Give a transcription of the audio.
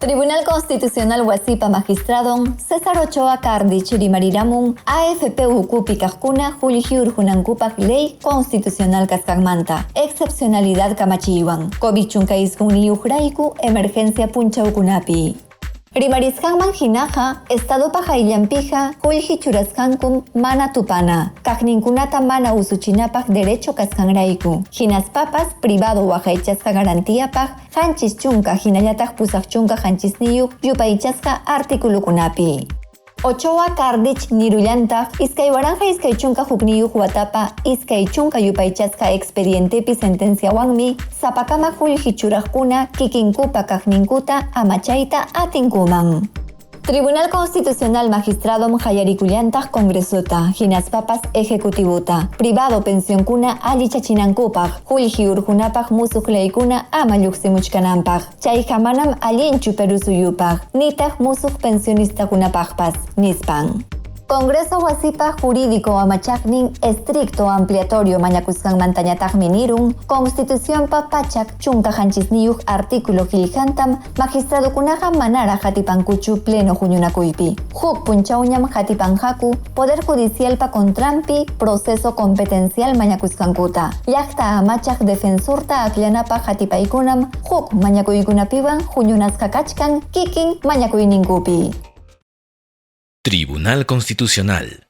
Tribunal Constitucional wasipa magistradon César Ochoa Cardich rimariramun AFP ukupi kaqkuna qullqi hurqunankupaq ley constitucional kasqanmanta excepcionalidad kamachiywan COVID 19 rayku emergencia punchawkunapi. Rimarisqanman hinaqa Estadopa qayllanpiqa qullqi churasqankum mana tupana, kaqninkunata mana usuchinapaq derecho kasqanrayku. Hinaspapas privado waqaychasqa garantiapaq 70 hinallataq 87 yupaychasqa articulukunapi. Ochoa Cardich nirullantaq 2021 watapa 20 yupaychasqa expedientepi sentenciawanmi sapakama qullqi churaqkuna kikinkupa kaqninkuta amachayta atinkuman. Tribunal Constitucional magistradom qallarikullantaq Congresota, hinaspapas Ejecutivuta, privado pensionkuna allichachinankupaq, qullqi hurqunapaq musuq leykuna ama lluqsimuchkananpaq. Chayqa manam allinchu Perú suyupaq, nitaq musuq pensionistakunapaqpas, nispan. Congreso wasipa jurídico amachaqnin estricto ampliatorio mañakusqanmantañataqmi nirun Constitucionpa 179 artículo qillqantam magistradukunaqa manaraq hatipankuchu pleno huñunakuypi. Huk punchawñam hatipanqaku Poder Judicialpa contranpi proceso competencial mañakusqankuta. Llaqta amachaq defensorta akllanapaq hatipaykunam huk mañakuykunapiwan huñunasqa kachkan kikin mañakuyninkupi. Tribunal Constitucional.